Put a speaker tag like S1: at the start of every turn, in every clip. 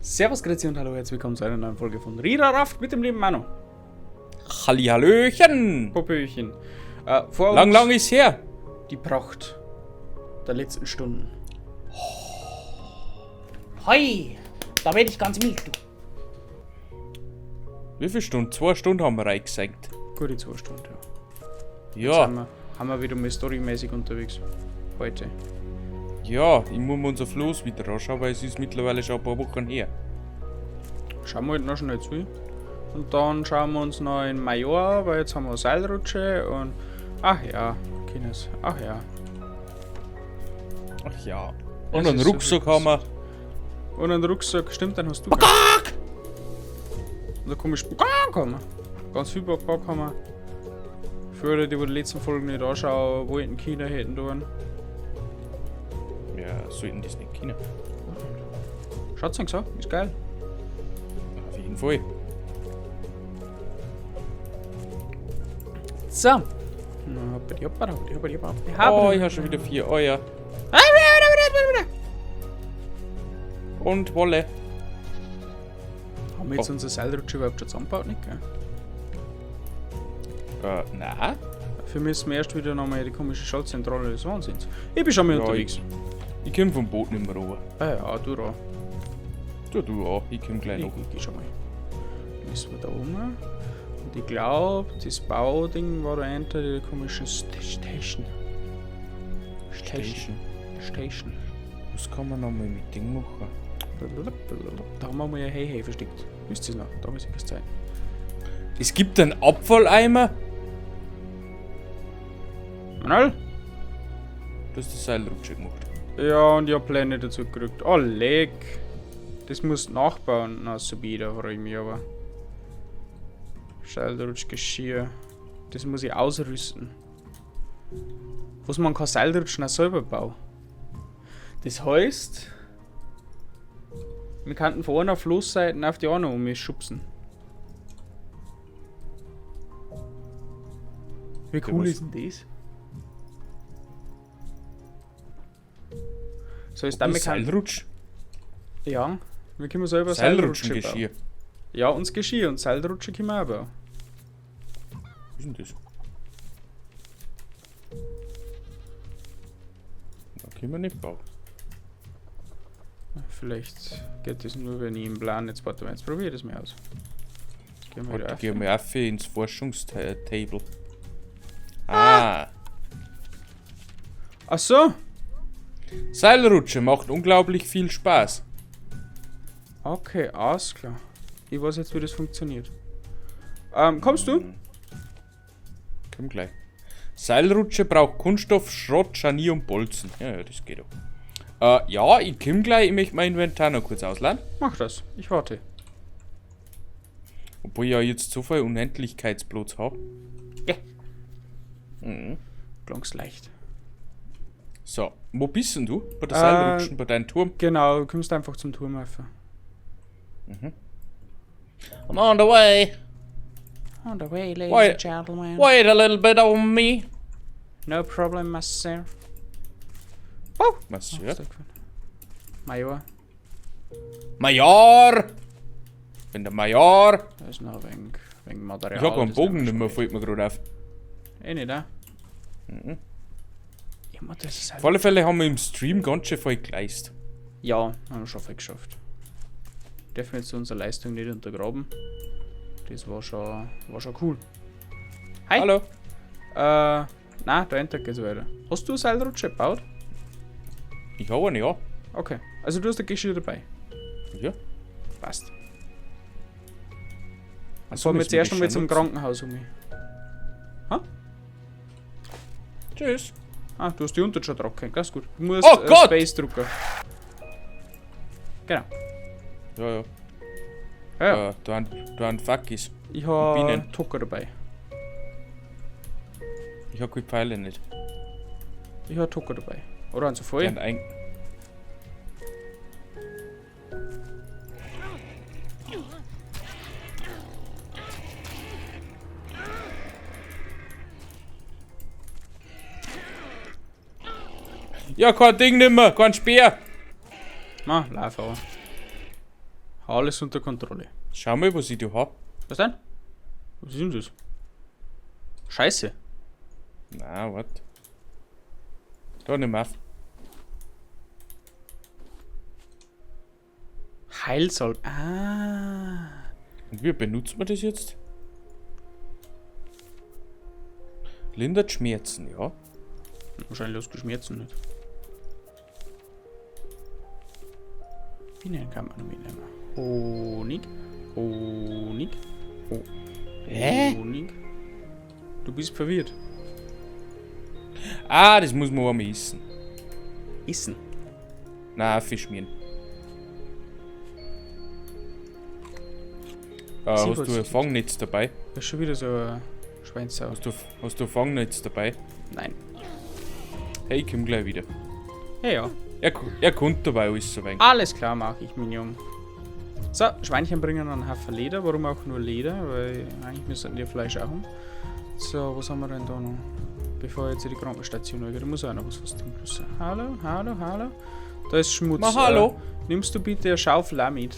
S1: Servus, Grüezi und hallo, herzlich willkommen zu einer neuen Folge von Rira Raft mit dem lieben Manu.
S2: Hallihallöchen!
S1: Popöchen. Vor
S2: Lang,
S1: uns
S2: lang ist her.
S1: Die Pracht der letzten Stunden.
S3: Hoi, da werd ich ganz mild, du.
S2: Wie viele Stunden? 2 Stunden haben wir reingesenkt.
S1: Gute 2 Stunden, ja.
S2: Ja.
S1: Jetzt haben wir wieder mal storymäßig unterwegs. Heute.
S2: Ja, ich muss mir unser Floß wieder anschauen, weil es ist mittlerweile schon ein paar Wochen her.
S1: Schauen wir halt noch schnell zu. Und dann schauen wir uns noch in Major an, weil jetzt haben wir eine Seilrutsche und... Ach ja, Kinders, ach ja.
S2: Ach ja.
S1: Es
S2: Und einen
S1: ist so
S2: Rucksack
S1: viel
S2: haben wir.
S1: Und einen Rucksack, stimmt, dann hast du keinen. Und da komme ich Bukak haben wir. Ganz viel Bukak haben wir. Für alle, die die letzten Folgen nicht anschauen wollten, Kinder hätten tun.
S2: Ja, sollten das nicht können.
S1: Schaut's euch an, ist geil.
S2: Auf jeden Fall.
S1: So.
S2: Oh, ich hab schon wieder 4 Eier. Und Wolle.
S1: Haben wir jetzt
S2: Oh.
S1: unsere Seilrutsche überhaupt schon zusammengebaut, nicht, gell?
S2: Nein.
S1: Dafür müssen wir erst wieder nochmal die komische Schaltzentrale des Wahnsinns. Ich bin schon mal
S2: Ja,
S1: unterwegs.
S2: Ich komm vom Boot nicht mehr runter.
S1: Ah ja, du da.
S2: Du, du auch. Ich komm gleich
S1: Ich,
S2: noch.
S1: ich geh schon mal. Müssen wir da oben. Und ich glaub, das Bauding war da hinter der komischen Station. Station. Station.
S2: Was kann man nochmal mit Ding machen?
S1: Da haben wir mal ein Hey Hey versteckt. Wisst ihr es noch? Da muss ich es zeigen.
S2: Es gibt einen Abfalleimer.
S1: Manuel?
S2: Du hast die Seilrutsche gemacht.
S1: Ja, und ich hab Pläne dazu gekriegt. Oh, leck. Das musst du nachbauen. Na, so wieder, freu ich mich aber. Seilrutschgeschirr. Das muss ich ausrüsten. Was man kann Seilrutschen auch selber bauen. Das heißt, wir könnten von einer Flussseite auf die andere um schubsen. Wie
S2: Ja,
S1: cool
S2: was?
S1: ist denn das? So ist damit kann
S2: Seilrutsch?
S1: Ja, wir können selber Seilrutsche bauen.
S2: Seilrutschengeschirr.
S1: Ja, und das Geschirr und Seilrutsche können wir auch bauen.
S2: Was ist denn das? Da können wir nicht bauen.
S1: Vielleicht geht das nur, wenn ich im Plan jetzt warte mal, jetzt probiere ich das mal aus. Jetzt gehen wir wieder
S2: Warte,
S1: auf.
S2: gehen wir auf ins Forschungstable. Ah.
S1: Ach so.
S2: Seilrutsche macht unglaublich viel Spaß.
S1: Okay, alles klar. Ich weiß jetzt, wie das funktioniert. Kommst du?
S2: Komm gleich. Seilrutsche braucht Kunststoff, Schrott, Scharnier und Bolzen. Ja, ja, das geht auch. Ja, ich komm gleich. Ich möchte mein Inventar noch kurz ausleihen.
S1: Mach das. Ich warte.
S2: Obwohl ich ja jetzt so viel Unendlichkeitsplatz hab.
S1: Ja.
S2: Mhm.
S1: Klang's leicht.
S2: So, wo bist denn du? Bei der Seilrutschen, bei deinem Turm?
S1: Genau, du kommst einfach zum Turm rauf.
S2: I'm on the way.
S1: On the way, ladies
S2: Wait.
S1: and gentlemen.
S2: Wait a little bit on me.
S1: No problem, Master. Oh!
S2: Was,
S1: Oh,
S2: ja?
S1: ist da gefahren. Major.
S2: Major! Bin der Major!
S1: Da ist noch ein wenig Material.
S2: Ich hab keinen
S1: das
S2: Bogen
S1: nehmen
S2: nicht
S1: wir
S2: mehr,
S1: schon
S2: fällt mir gerade auf.
S1: mit. Eh nicht, ne? Mhm. Ja, das ist halt
S2: Auf alle Fälle haben wir im Stream ganz schön viel geleistet.
S1: Ja, haben wir schon viel geschafft. Dürfen wir jetzt unsere Leistung nicht untergraben. Das war schon cool. Hi!
S2: Hallo!
S1: Nein, da hinten geht's weiter. Hast du eine Seilrutsche gebaut?
S2: Ich hab eine, ja.
S1: Okay. Also du hast ein Geschirr dabei.
S2: Ja.
S1: Passt.
S2: Ach so,
S1: Fahren wir
S2: müssen
S1: jetzt erst
S2: das
S1: einmal
S2: schon
S1: zum
S2: nutzen.
S1: Krankenhaus um mich. Ha?
S2: Tschüss.
S1: Ah, du hast die Unterschrift schon drauf, das ist gut. Du musst,
S2: Oh Gott!
S1: Space drücken. Genau.
S2: Ja, ja.
S1: Ja, ja.
S2: Da ein Fuck ist.
S1: Ich hab
S2: Bienen.
S1: Tucker dabei.
S2: Ich hab keine Pfeile nicht.
S1: Ich hab Tucker dabei. Oder einen zu voll.
S2: Die haben Ja, kein Ding nimmer, kein Speer.
S1: Ma, lauf aber. Alles unter Kontrolle.
S2: Schau mal, was ich da hab.
S1: Was denn? Was ist denn das? Scheiße.
S2: Na, warte. Da, nimm auf.
S1: Heilsalbe. Ah.
S2: Und wie benutzt man das jetzt? Lindert Schmerzen, ja.
S1: Wahrscheinlich hast du Schmerzen nicht. Bienen kann man noch mitnehmen. Honig. Honig.
S2: Hä?
S1: Honig. Du bist verwirrt.
S2: Ah, das muss man einmal essen.
S1: Essen.
S2: Nein, Fisch schmieren.
S1: Sie,
S2: Hast
S1: was
S2: du ein Fangnetz dabei?
S1: Das ist schon wieder so ein Schweinsau.
S2: Hast du ein Fangnetz dabei?
S1: Nein.
S2: Hey, ich komm gleich wieder.
S1: Ja, ja.
S2: Er kommt dabei alles so wenig.
S1: Alles klar, mach ich, Minion. So, Schweinchen bringen einen Haufen Leder. Warum auch nur Leder? Weil eigentlich müssen die Fleisch auch haben. So, was haben wir denn da noch? Bevor ich jetzt in die Krankenstation gehe, da muss auch noch was tun. Hallo, hallo, hallo. Da ist Schmutz.
S2: Ma, hallo.
S1: Nimmst du bitte eine Schaufel auch mit?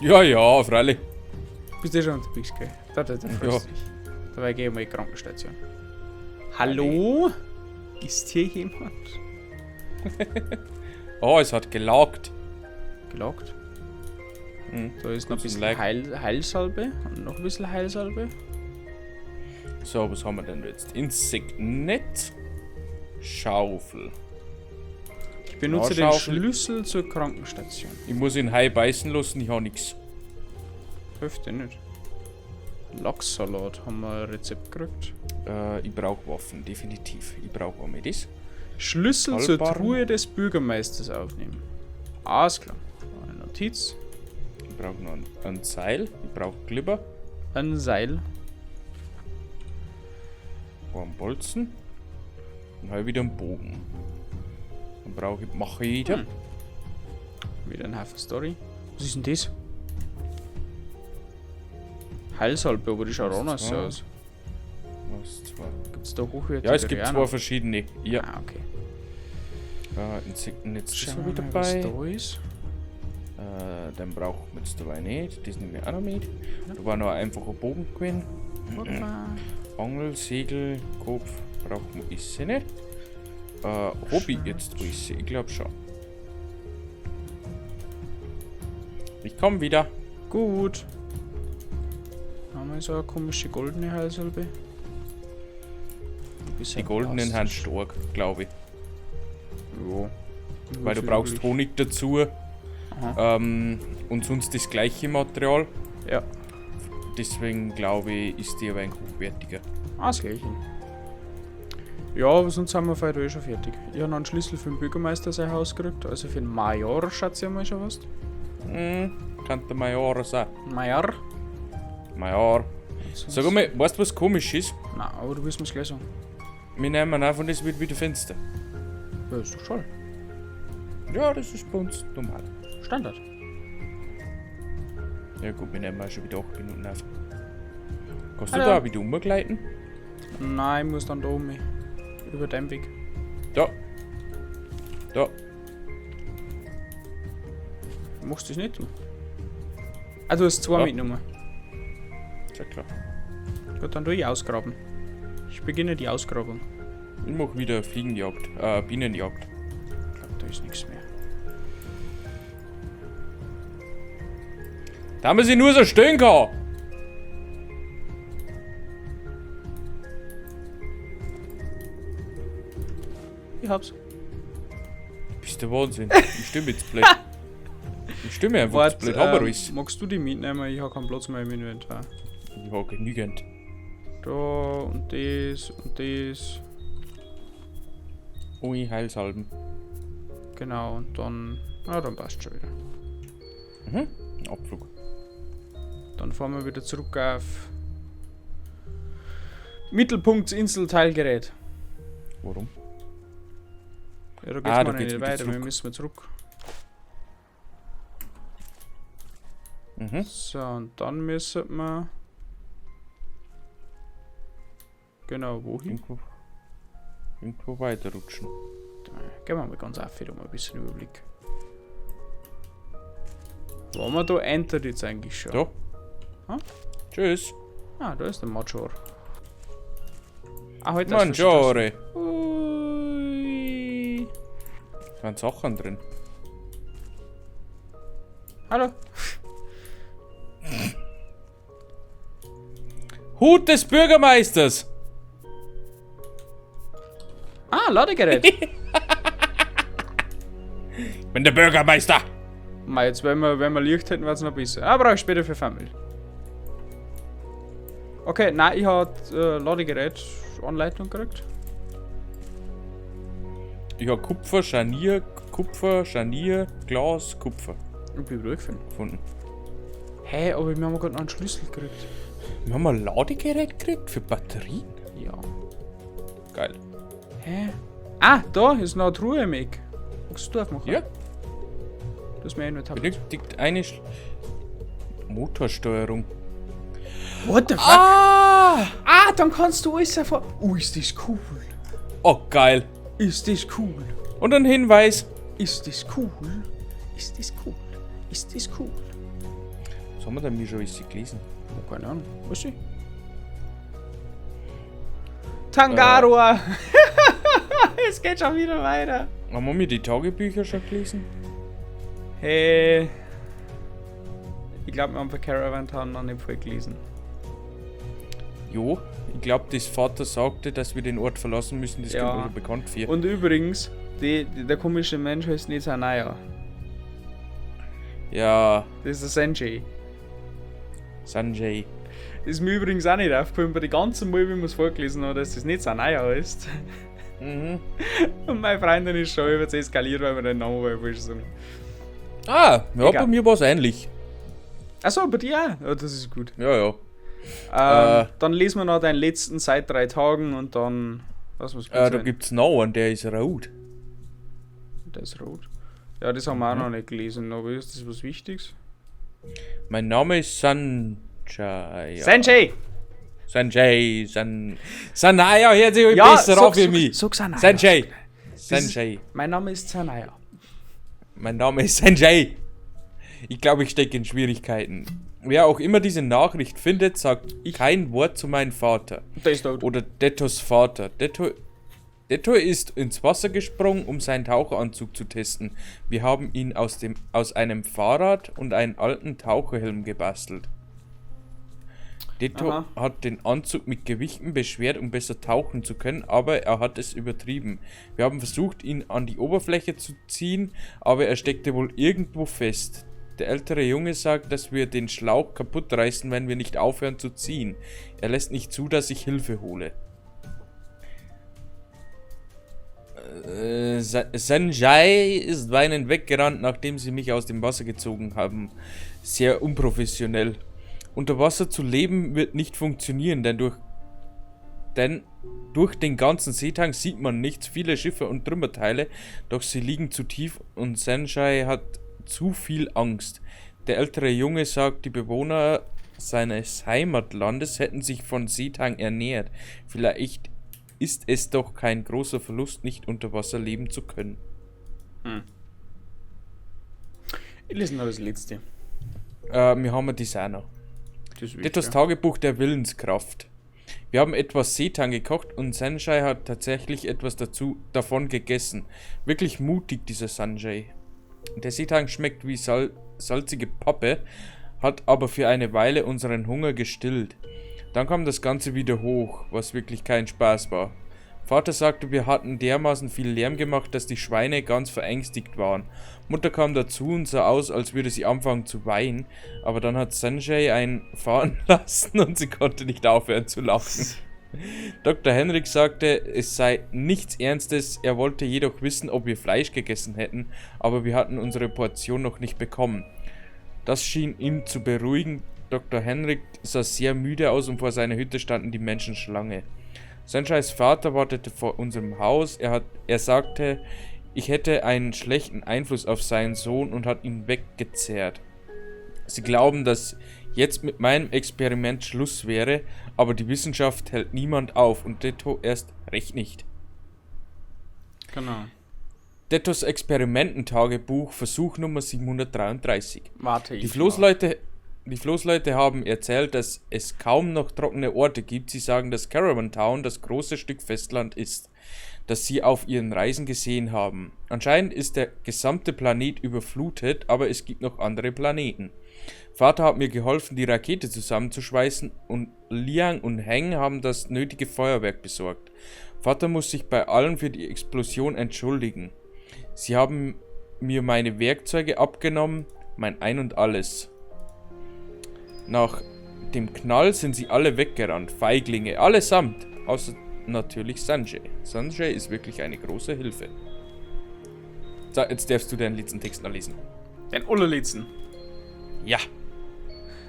S2: Ja, ja, freilich.
S1: Bist du schon unterwegs, gell? Da freust
S2: Ja.
S1: du dich. Dabei gehe ich mal in die Krankenstation. Hallo? Ist hier jemand?
S2: Oh, es hat gelagt.
S1: Gelockt.
S2: Mhm.
S1: Da ist noch ein
S2: Kurz ein
S1: bisschen
S2: Like.
S1: Heilsalbe. Und noch ein bisschen Heilsalbe.
S2: So, was haben wir denn jetzt? Insektennetz. Schaufel.
S1: Ich benutze
S2: Ja,
S1: den
S2: Schaufel.
S1: Schlüssel zur Krankenstation.
S2: Ich muss ihn Hai beißen lassen, ich hab nix.
S1: Hilft dir nicht. Lachssalat haben wir ein Rezept gekriegt.
S2: Ich brauche Waffen, definitiv. Ich brauche einmal das.
S1: Schlüssel zur
S2: Halbbarren.
S1: Truhe des Bürgermeisters aufnehmen. Alles klar. Eine Notiz.
S2: Ich brauche noch ein Seil. Ich brauche Glibber.
S1: Ein Seil.
S2: Einen Bolzen. Dann habe ich wieder einen Bogen. Dann brauche ich Machete.
S1: Wieder ein Haufen Story. Was ist denn das? Heilsalbe, aber die schaut
S2: Was
S1: auch noch so
S2: zwei?
S1: aus.
S2: Was zwei?
S1: Gibt's da hochwertige
S2: Ja, es gibt
S1: auch
S2: zwei
S1: noch?
S2: verschiedene. Ja.
S1: Ah, okay.
S2: Insektennetz ist
S1: Schauen
S2: auch
S1: wir
S2: wieder
S1: mal, was
S2: dabei.
S1: da ist.
S2: Den brauchen wir jetzt dabei nicht. Das nehmen wir auch noch mit. Da war noch ein einfacher Bogen gewesen.
S1: Hoppa.
S2: Angel, Segel, Kopf brauchen wir ist sie nicht. Hobby jetzt alles. Ich glaube schon. Ich komme wieder.
S1: Gut. Haben wir so eine komische goldene Heilsalbe?
S2: Die goldenen sind stark, glaube ich.
S1: Ja.
S2: Weil du brauchst Honig dazu. Und sonst das gleiche Material.
S1: Ja.
S2: Deswegen glaube ich, ist die aber ein hochwertiger.
S1: Ah, das gleiche. Ja, aber sonst sind wir heute eh schon fertig. Ich habe noch einen Schlüssel für den Bürgermeister sein Haus gekriegt, also für den Major, schätze ich mal schon was.
S2: Hm, kann der Major sein.
S1: Major.
S2: Major.
S1: Sonst-
S2: Sag mal, weißt du, was komisch ist?
S1: Nein, aber du wirst mir's gleich sagen.
S2: Wir nehmen auf und es wird wieder finster.
S1: Ja, ist doch schon.
S2: Ja, das ist bei uns normal.
S1: Standard.
S2: Ja gut, wir nehmen auch schon wieder 8 Minuten auf. Kannst du
S1: Hallo.
S2: da auch wieder umgleiten?
S1: Nein, ich muss dann da um mich. Über deinen Weg.
S2: Da. Da.
S1: Machst du das nicht, du? Ah, du hast zwei
S2: Ja.
S1: mitgenommen.
S2: Ist ja klar.
S1: Gut, dann tu ich ausgraben. Ich beginne die Ausgrabung.
S2: Ich mach wieder Fliegenjagd. Bienenjagd.
S1: Ich glaube, da ist nichts mehr.
S2: Da haben wir sie nur so stehen kann.
S1: Ich hab's.
S2: Bist der Wahnsinn. Ich stimme jetzt blöd. Ich stimme einfach
S1: Wart,
S2: zu blöd. Hab aber alles.
S1: magst du die mitnehmen? Ich hab keinen Platz mehr im Inventar.
S2: Ja, genügend.
S1: Da und das und das.
S2: Ui, Heilsalben.
S1: Genau, und dann. Na, dann passt schon wieder.
S2: Mhm. Abflug.
S1: Dann fahren wir wieder zurück auf Mittelpunktsinsel Teilgerät.
S2: Warum?
S1: Ja, da geht's
S2: Ah,
S1: mal
S2: da
S1: nicht
S2: geht's wieder
S1: weiter, wir
S2: zurück.
S1: müssen zurück.
S2: Mhm.
S1: So, und dann müssen wir. Genau, wohin?
S2: Irgendwo weiterrutschen.
S1: Da gehen wir mal ganz auf, um ein bisschen Überblick. Wollen wir da entert jetzt eigentlich schon?
S2: Da.
S1: Ha?
S2: Tschüss.
S1: Ah, da ist der Maggiore. Ah, heute
S2: Maggiore.
S1: Ui.
S2: Da sind Sachen drin.
S1: Hallo.
S2: Hut des Bürgermeisters!
S1: Ah, Ladegerät.
S2: Ich bin der Bürgermeister!
S1: Mei, jetzt, wenn wir Licht hätten, wäre es noch besser. Aber brauche ich später für Family. Okay, nein, ich hab Ladegerät Anleitung gekriegt.
S2: Ich hab Kupfer, Scharnier, Glas, Kupfer
S1: Ich bin durchgefunden.
S2: gefunden.
S1: Hä, aber wir haben gerade noch einen Schlüssel gekriegt.
S2: Wir haben ein Ladegerät gekriegt für Batterien?
S1: Ja.
S2: Geil.
S1: Hä? Ah, da ist noch eine Truhe im Eck. Magst du aufmachen?
S2: Ja.
S1: Das ist mir eh nur Tablet.
S2: Benötigt eine Motorsteuerung.
S1: What the fuck?
S2: Ah!
S1: Ah, dann kannst du alles erfahren. Oh, ist das cool.
S2: Oh, geil.
S1: Ist das cool.
S2: Und ein Hinweis.
S1: Ist das cool. Ist das cool. Ist das cool.
S2: Was haben wir denn hier schon alles gelesen?
S1: Oh, keine Ahnung. Weiß ich. Tangaroa. Es geht schon wieder weiter.
S2: Haben wir die Tagebücher schon gelesen?
S1: Hey. Ich glaube, wir haben für Caravan Town noch nicht voll gelesen.
S2: Jo, ich glaube, das Vater sagte, dass wir den Ort verlassen müssen. Das
S1: Ja.
S2: kommt mir schon bekannt vor.
S1: Und übrigens, der komische Mensch heißt nicht Sanaya.
S2: Ja,
S1: Das ist der Sanjay.
S2: Sanjay.
S1: Ist mir übrigens auch nicht aufgefallen, bei den ganzen Mal, wie wir es vorgelesen haben, dass das nicht Sanaya heißt.
S2: Mhm.
S1: Und meine Freundin ist schon über eskaliert, weil wir den Namen falsch sagen.
S2: Ah, ja,
S1: Egal.
S2: bei mir war es ähnlich.
S1: Achso, bei dir auch? Ja, das ist gut.
S2: Ja, ja.
S1: Dann lesen wir noch deinen letzten seit 3 Tagen und dann lassen wir es gut
S2: Da
S1: sein.
S2: gibt's noch einen, der ist rot.
S1: Der ist rot. Ja, das haben wir auch noch nicht gelesen, aber ist das was Wichtiges?
S2: Mein Name ist Sanjay.
S1: Sanjay!
S2: Sanjay, Sanaya hört sich ja, besser an für mich.
S1: Sag Sanaya.
S2: Sanjay. Sanjay.
S1: Mein Name ist Sanaya.
S2: Mein Name ist Sanjay. Ich glaube, ich stecke in Schwierigkeiten. Wer auch immer diese Nachricht findet, sagt kein Wort zu meinem Vater.
S1: Der ist tot.
S2: Oder Dettos Vater. Detto ist ins Wasser gesprungen, um seinen Taucheranzug zu testen. Wir haben ihn aus einem Fahrrad und einem alten Taucherhelm gebastelt. Detto
S1: Aha.
S2: hat den Anzug mit Gewichten beschwert, um besser tauchen zu können, aber er hat es übertrieben. Wir haben versucht, ihn an die Oberfläche zu ziehen, aber er steckte wohl irgendwo fest. Der ältere Junge sagt, dass wir den Schlauch kaputt reißen, wenn wir nicht aufhören zu ziehen. Er lässt nicht zu, dass ich Hilfe hole. Sanjay ist weinend weggerannt, nachdem sie mich aus dem Wasser gezogen haben. Sehr unprofessionell. Unter Wasser zu leben wird nicht funktionieren, denn durch den ganzen Seetang sieht man nichts, viele Schiffe und Trümmerteile, doch sie liegen zu tief und Sanjay hat zu viel Angst. Der ältere Junge sagt, die Bewohner seines Heimatlandes hätten sich von Seetang ernährt. Vielleicht ist es doch kein großer Verlust, nicht unter Wasser leben zu können.
S1: Ich lese noch das letzte.
S2: Wir haben das auch noch.
S1: Das ist
S2: Dettos Tagebuch der Willenskraft. Wir haben etwas Seetang gekocht und Sanjay hat tatsächlich etwas davon gegessen. Wirklich mutig, dieser Sanjay. Der Seetang schmeckt wie salzige Pappe, hat aber für eine Weile unseren Hunger gestillt. Dann kam das Ganze wieder hoch, was wirklich kein Spaß war. Vater sagte, wir hatten dermaßen viel Lärm gemacht, dass die Schweine ganz verängstigt waren. Mutter kam dazu und sah aus, als würde sie anfangen zu weinen, aber dann hat Sanjay einen fahren lassen und sie konnte nicht aufhören zu lachen. Dr. Henrik sagte, es sei nichts Ernstes, er wollte jedoch wissen, ob wir Fleisch gegessen hätten, aber wir hatten unsere Portion noch nicht bekommen. Das schien ihn zu beruhigen. Dr. Henrik sah sehr müde aus und vor seiner Hütte standen die Menschen Schlange. Sanjays Vater wartete vor unserem Haus. Er sagte, ich hätte einen schlechten Einfluss auf seinen Sohn und hat ihn weggezerrt. Sie glauben, dass jetzt mit meinem Experiment Schluss wäre, aber die Wissenschaft hält niemand auf und Detto erst recht nicht.
S1: Genau.
S2: Dettos Experimententagebuch, Versuch Nummer 733.
S1: Warte, ich.
S2: Die Floßleute haben erzählt, dass es kaum noch trockene Orte gibt. Sie sagen, dass Caravan Town das große Stück Festland ist, das sie auf ihren Reisen gesehen haben. Anscheinend ist der gesamte Planet überflutet, aber es gibt noch andere Planeten. Vater hat mir geholfen, die Rakete zusammenzuschweißen, und Liang und Heng haben das nötige Feuerwerk besorgt. Vater muss sich bei allen für die Explosion entschuldigen. Sie haben mir meine Werkzeuge abgenommen, mein Ein und Alles. Nach dem Knall sind sie alle weggerannt. Feiglinge, allesamt. Außer natürlich Sanjay. Sanjay ist wirklich eine große Hilfe. So, jetzt darfst du deinen letzten Text noch lesen.
S1: Den allerletzten.
S2: Ja.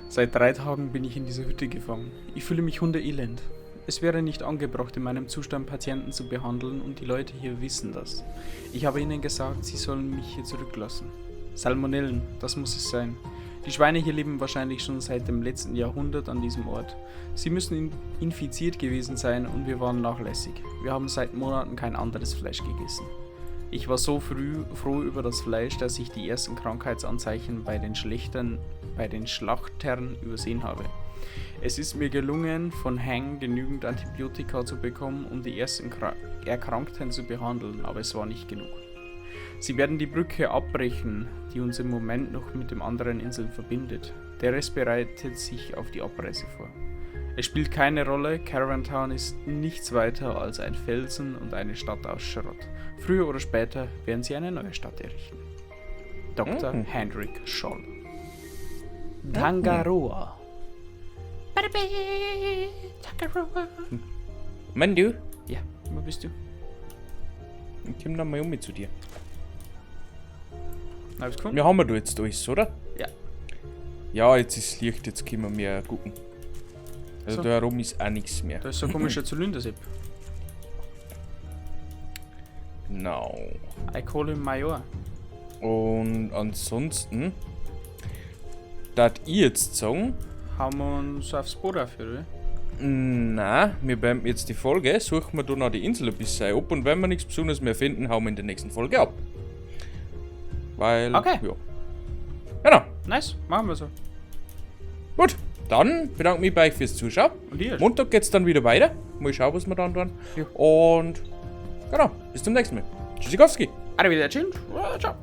S1: Seit 3 Tagen bin ich in dieser Hütte gefangen. Ich fühle mich hundeelend. Es wäre nicht angebracht, in meinem Zustand Patienten zu behandeln, und die Leute hier wissen das. Ich habe ihnen gesagt, sie sollen mich hier zurücklassen. Salmonellen, das muss es sein. Die Schweine hier leben wahrscheinlich schon seit dem letzten Jahrhundert an diesem Ort. Sie müssen infiziert gewesen sein, und wir waren nachlässig. Wir haben seit Monaten kein anderes Fleisch gegessen. Ich war so früh froh über das Fleisch, dass ich die ersten Krankheitsanzeichen bei den Schlachtern übersehen habe. Es ist mir gelungen, von Heng genügend Antibiotika zu bekommen, um die ersten Erkrankten zu behandeln, aber es war nicht genug. Sie werden die Brücke abbrechen, die uns im Moment noch mit den anderen Inseln verbindet. Der Rest bereitet sich auf die Abreise vor. Es spielt keine Rolle, Caravan Town ist nichts weiter als ein Felsen und eine Stadt aus Schrott. Früher oder später werden sie eine neue Stadt errichten. Dr. Hendrik Scholl. Tangaroa.
S2: Mandu?
S1: Ja, wo bist du?
S2: Ich komm dann mal um mit zu dir.
S1: Hab's gefunden?
S2: Wir haben wir da jetzt alles, oder?
S1: Ja.
S2: Ja, jetzt ist Licht, jetzt können wir mehr gucken. Also
S1: So.
S2: Da herum ist auch nichts mehr.
S1: Da ist so ein komischer Zylinder, Sepp.
S2: Genau.
S1: I call him Major.
S2: Und ansonsten, dat ich jetzt sagen,
S1: Haben wir uns aufs Boot dafür, oder?
S2: Na, wir beenden jetzt die Folge, suchen wir da noch die Insel ein bisschen ab, und wenn wir nichts Besonderes mehr finden, hauen wir in der nächsten Folge ab. Weil,
S1: Okay.
S2: ja. Genau.
S1: Nice, machen wir so.
S2: Gut, dann bedanke ich mich bei euch fürs Zuschauen.
S1: Und ihr?
S2: Montag geht's dann wieder weiter. Mal schauen, was wir dann tun.
S1: Ja.
S2: Und genau, bis zum nächsten Mal. Tschüssikowski.
S1: Arrivederci. Ciao.